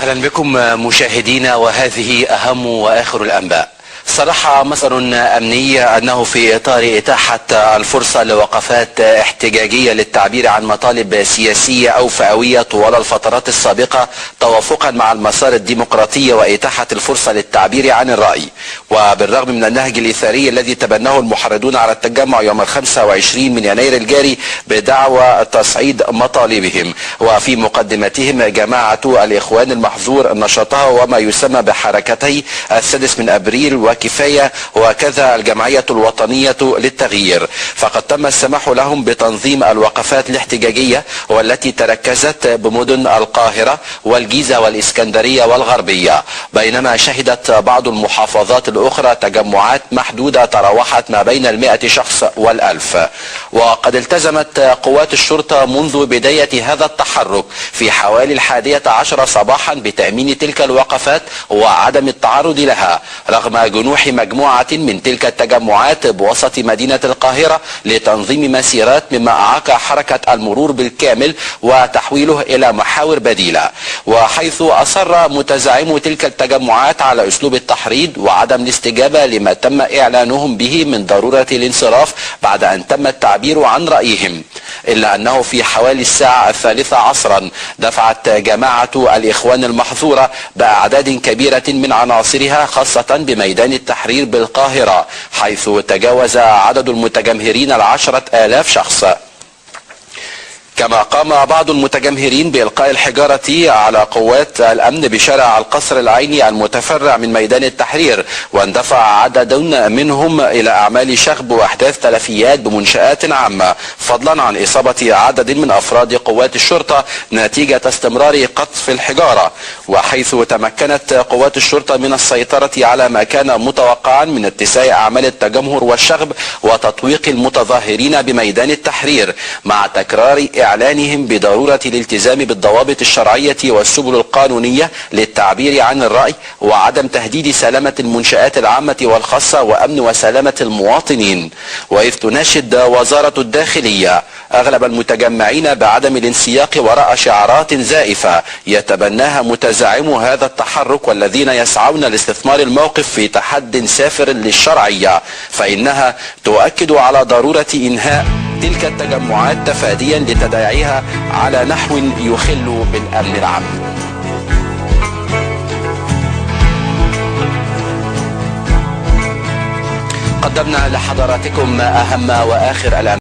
أهلا بكم مشاهدينا، وهذه أهم وآخر الأنباء. صرح مصدر أمني أنه في إطار إتاحة الفرصة لوقفات احتجاجية للتعبير عن مطالب سياسية أو فئوية طوال الفترات السابقة توافقا مع المسار الديمقراطي وإتاحة الفرصة للتعبير عن الرأي، وبالرغم من النهج الإثاري الذي تبناه المحرضون على التجمع يوم 25 من يناير الجاري بدعوى تصعيد مطالبهم، وفي مقدمتهم جماعة الإخوان المحظور نشاطها وما يسمى بحركتي 6 من أبريل وكفاية، وكذا الجمعية الوطنية للتغيير، فقد تم السماح لهم بتنظيم الوقفات الاحتجاجية، والتي تركزت بمدن القاهرة والجيزة والإسكندرية والغربية، بينما شهدت بعض المحافظات الأخرى تجمعات محدودة تراوحت ما بين 100 شخص وال1000. وقد التزمت قوات الشرطة منذ بداية هذا التحرك في حوالي 11 صباحا بتأمين تلك الوقفات وعدم التعرض لها، رغم جنوح مجموعة من تلك التجمعات بوسط مدينة القاهرة لتنظيم مسيرات، مما أعاق حركة المرور بالكامل وتحويله إلى محاور بديلة. وحيث أصر متزعمو تلك التجمعات على أسلوب التحريض وعدم الاستجابة لما تم إعلانهم به من ضرورة الانصراف بعد أن تم التعبير عن رأيهم، إلا أنه في حوالي الساعة 3 عصرا دفعت جماعة الإخوان المحظورة بأعداد كبيرة من عناصرها، خاصة بميدان التحرير بالقاهرة، حيث تجاوز عدد المتجمهرين 10,000 شخص. كما قام بعض المتجمهرين بإلقاء الحجارة على قوات الأمن بشارع القصر العيني المتفرع من ميدان التحرير، واندفع عدد منهم إلى أعمال شغب وأحداث تلفيات بمنشآت عامة، فضلا عن إصابة عدد من أفراد قوات الشرطة نتيجة استمرار قذف الحجارة. وحيث تمكنت قوات الشرطة من السيطرة على ما كان متوقعا من اتساع أعمال التجمهر والشغب وتطويق المتظاهرين بميدان التحرير، مع تكرار إعلانهم بضرورة الالتزام بالضوابط الشرعية والسبل القانونية للتعبير عن الرأي، وعدم تهديد سلامة المنشآت العامة والخاصة وأمن وسلامة المواطنين. وإذ تناشد وزارة الداخلية أغلب المتجمعين بعدم الانسياق وراء شعارات زائفة يتبناها متزعمو هذا التحرك والذين يسعون لاستثمار الموقف في تحد سافر للشرعية، فإنها تؤكد على ضرورة إنهاء تلك التجمعات تفاديا لتداعيها على نحو يخل بالأمن العام. قدمنا لحضراتكم أهم وآخر الأنباء.